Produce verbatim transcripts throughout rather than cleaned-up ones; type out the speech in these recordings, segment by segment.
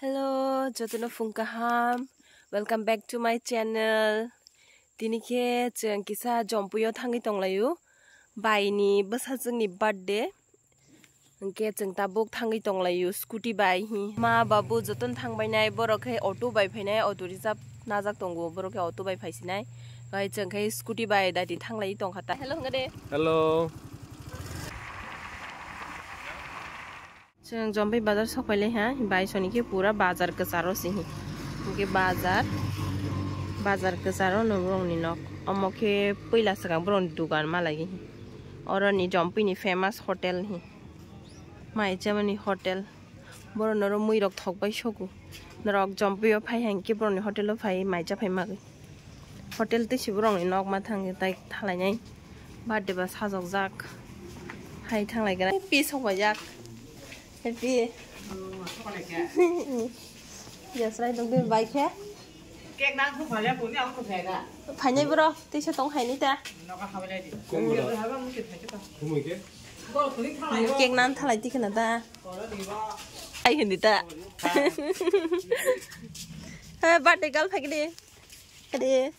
Hello, jotono phung kaham. Welcome back to my channel. Tini khe chwng kisa Jompuio thangwi tonglaio. Baini bwsajwkni birthday. Hwnkhe chwng tabuk thangwi tonglaio scooty bai hi. Ma babu jotono thangbainai, borok khe auto bai phainai, auto reserve najak tongo, borok khe auto bai phaisinai. Bai chwng khe scooty bai dati thanglai tongkha ta. Hello, hwnkhe de. Hello. Chwng Jompai bazar sokpailai ha, bai soni khe pura bazar kwcharo se hi. Hwnkhe bazar, bazar kwcharo no borokni nok. Omo khe puila swkang borokni dugan malai hi. Oroni Jompai ni famous hotel hi. Mai chamani hotel. Borok norok mui rok thok bai sogo. Norok Jompai o phai hwnkhe borokni hotel o phai mai cha phai magwi. Hotel tei si borokni nok ma thang tai thalainai. Birthday ba sajokjak. Hai thanglai gra. Happy sokbaijak. Happy. Yes, right, dong, bai khe. Cake nang thung phale, kuni ang thung phale. Phainai bro, tei se tong haini ta. Noka khabai lai di. Kung bro. Haba mungkin phai ta. Kumui ke? Cake nang thalai tikhna ta. Ai hindi ta. Ha, birthday girl phai kidi. Kidi.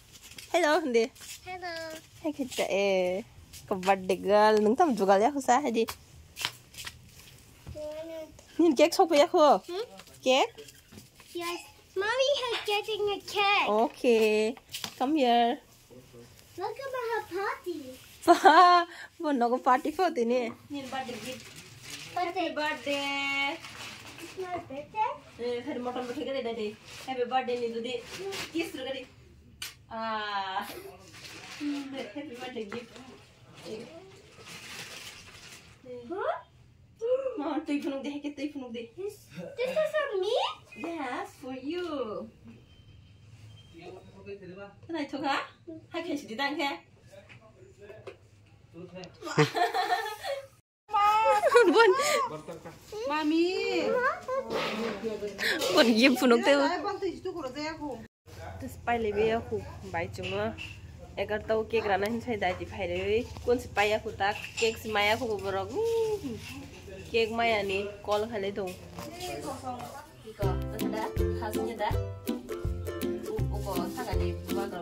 Hello, hindi. Hello. Hai kita eh. Ka birthday girl, nung tam jugal ya khusa, hai di. Nin cake sok ya khu. Hmm? Cake? Yes. Mommy is getting a cake. Okay. Come here. Look at her party. Bo nogo party pho tini. Nini birthday gift. Birthday. Happy birthday. It's my birthday. Eh, hari motor bo theke de de. Happy birthday ni dudi. Kiss ro gadi. Ah. Happy birthday gift. Huh? Oh, twi phunuk de, hai khe twi phunuk de. This, this is for me? Yes, for you. Naithok ha? Hai khe sidi tang khe. Bon. Mami. Bon, ye phunuk te. Pai lebe ya khu bai chungo egarta o cake rana hin sai dai di phai re kun si pai ya khu tak cake si maya khu borok cake maya ni call khai le dong. Iko ada khas ni da. Uko saka ni bagra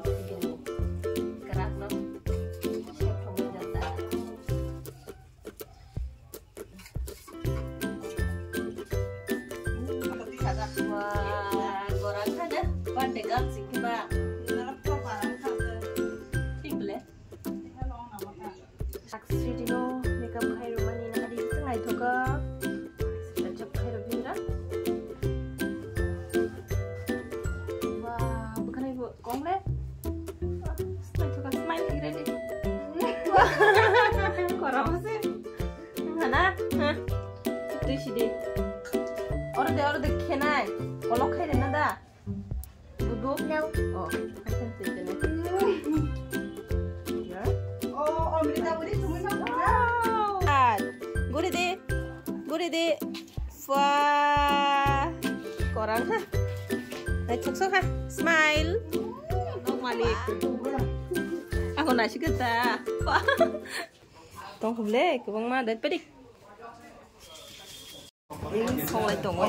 kerak no. Wah, gorang kha de, birthday girl sing khe ba. Thik le. Saksi dino makeup khai rw mani na di sing ai thoka. Makeup khai rw bin da. Wah, bukan ibu. Kong le. Smile to ka smile kire di. Kora mase. Hana. Ha. Tui si di. Oro de, oro de khenai. Kolok khai de na da. Dudu. No. Oh. Akan tui kene. Ya. Oh, Amrita buri sumui ma. Wow. Guri de. Guri de. Wah, korang ha. Naithok sok ha. Smile. Nok malik. Ako nasi kita. Wah. Tong khuble, kwbangma dai pedik. Ini songlai tongo.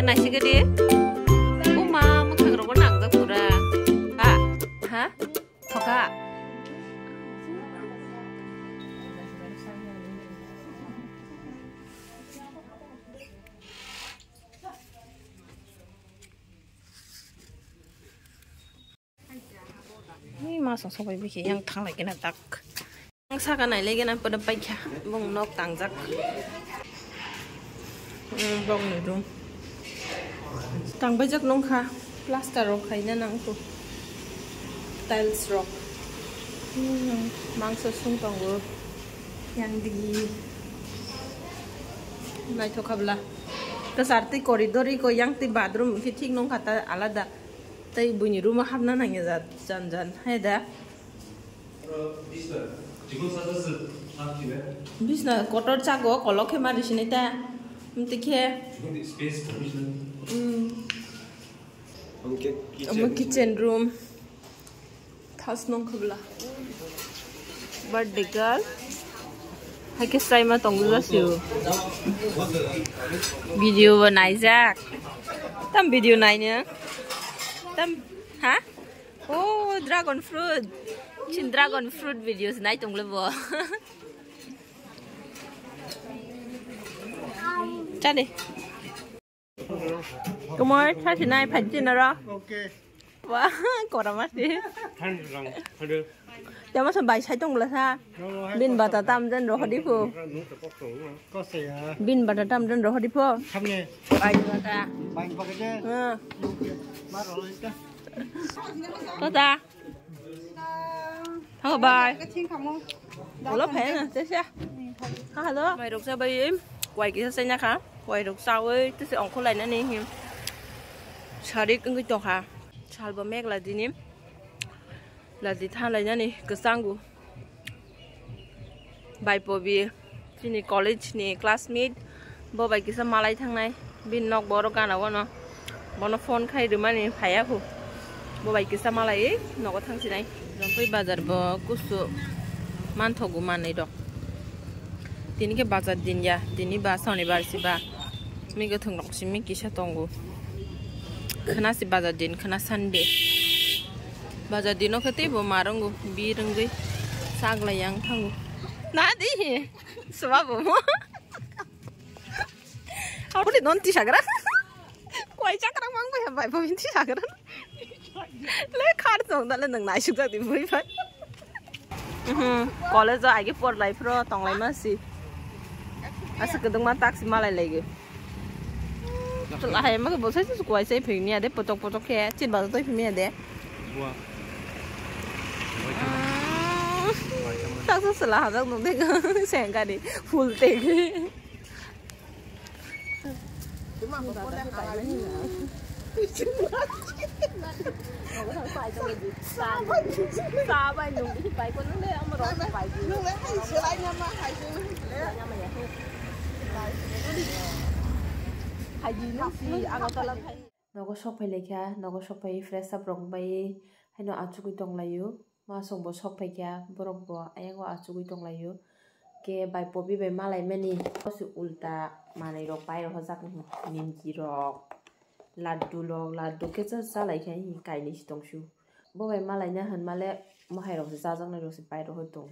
Naisigadi. Uma, mwkhang rogo nangjak pura. Ha? Ha? Thoka. Ni masong sobai bikhe yang thanglai kena tak. Ang saka nailai kena pada paikha. Bong nok tangjak. Hmm, bong ni room. Tangbaijak nungkha. Plaster rok khaina nangkho. Tiles rok. Hmm, mangso sung tongo. Yang digi. Naithok habla. Kasar tei corridor iko yang tei bathroom khe thik nungkha ta alada. Tei buini room o hapna nangya ja, jan jan. Hai da. Bisna kotor chago, kolok khe ma risinai ta. Amtwi khe. Hmm. Omo kitchen room. Thas nong khobla. Birthday girl. Hai khe sai ma tongo jasiu. Video bo naijak. Tam video naino. Tam, ha? Oh, dragon fruit. Chin dragon fruit videos nai tonglo bo. Chale. Kumar, sasinai, phajinaro. Okay. Wah, koramasi. Tamo sa bai sai tongla sa. Bin bata tam jan rohodi pho. Bin bata tam jan rohodi pho. Bai bata. Bai bata. Hmm. Tata. Hello, bye. Hello, pen, tesa. Hello. Mai rok sa bai, wai kisa sa nyakha. Wai rok sa oi, tesa ongkho lainani him. Sarik wngwi tongkha. Salbo meg ladini. Ladi tha lainani kwchango. Bai pobi. Chini college ni classmate bo bai kisa malai thangnai, bini nok borok gana wano, bono phone khai rwmani phaiya khu, bo bai kisa malai nogo thangsinai. Rompui bazar bo kusu manthogo manwi rok, tini khe bazar din ya, tini ba sonibar si ba, mi kwthwng rok simi kisa tongo, khwna si bazar din, khwna Sunday, bazar dino khe teibo ma rwngo, bi rwngwi chaglai yang thango. Na di. Suma bo mo. Aboni non ti sagra. Koi chakra mang bai bai bo ti sagra. Le khar tong dale nang nai suk di bui bai. Mhm. College o age por life ro tong lai ma si. Asa kedung ma taxi malai lagi. Chwla hai ma bo sai su kwai sai phing ni ade potok potok khe chin ba toi phing ni ade. Bua. Taksa sela hajak nung de sengkani full te. Sabai nung di pai ko nung de amro pai. Nung le hai selai nama hai. Hai di nung si Agartala thai. Nogo sok phai laikha, nogo sok phai fresh up rok bai haino achugwi tong laio. Masong bo sok phai kha, borok bo ayang o achugwi tong laio. Khe bai pobi bai malai mani, ulta manwi rok pai rok hojak, nimki rok, laddu rok, laddu khe cha, cha lai kha, kainwi si tong su. Bo bai malai na hwn male, mohai rok se chajaknai rok se pai rok tong.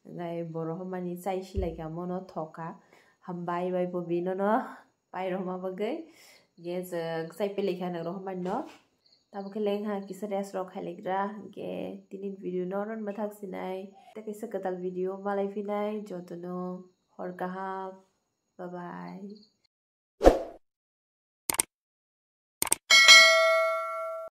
Nai borok mani chai si lai kha, mono thok kha, hambai bai pobi nono. Pai rwma bagwi. Ge chwng chai pele kha nang rw hwnba no. Tamo khe leng ha kisa rest rok khai lai gra. Ge tini video no ron mathak sinai. Tei kaisa kwtal video malai phinai jotono hor kaham. Bye bye.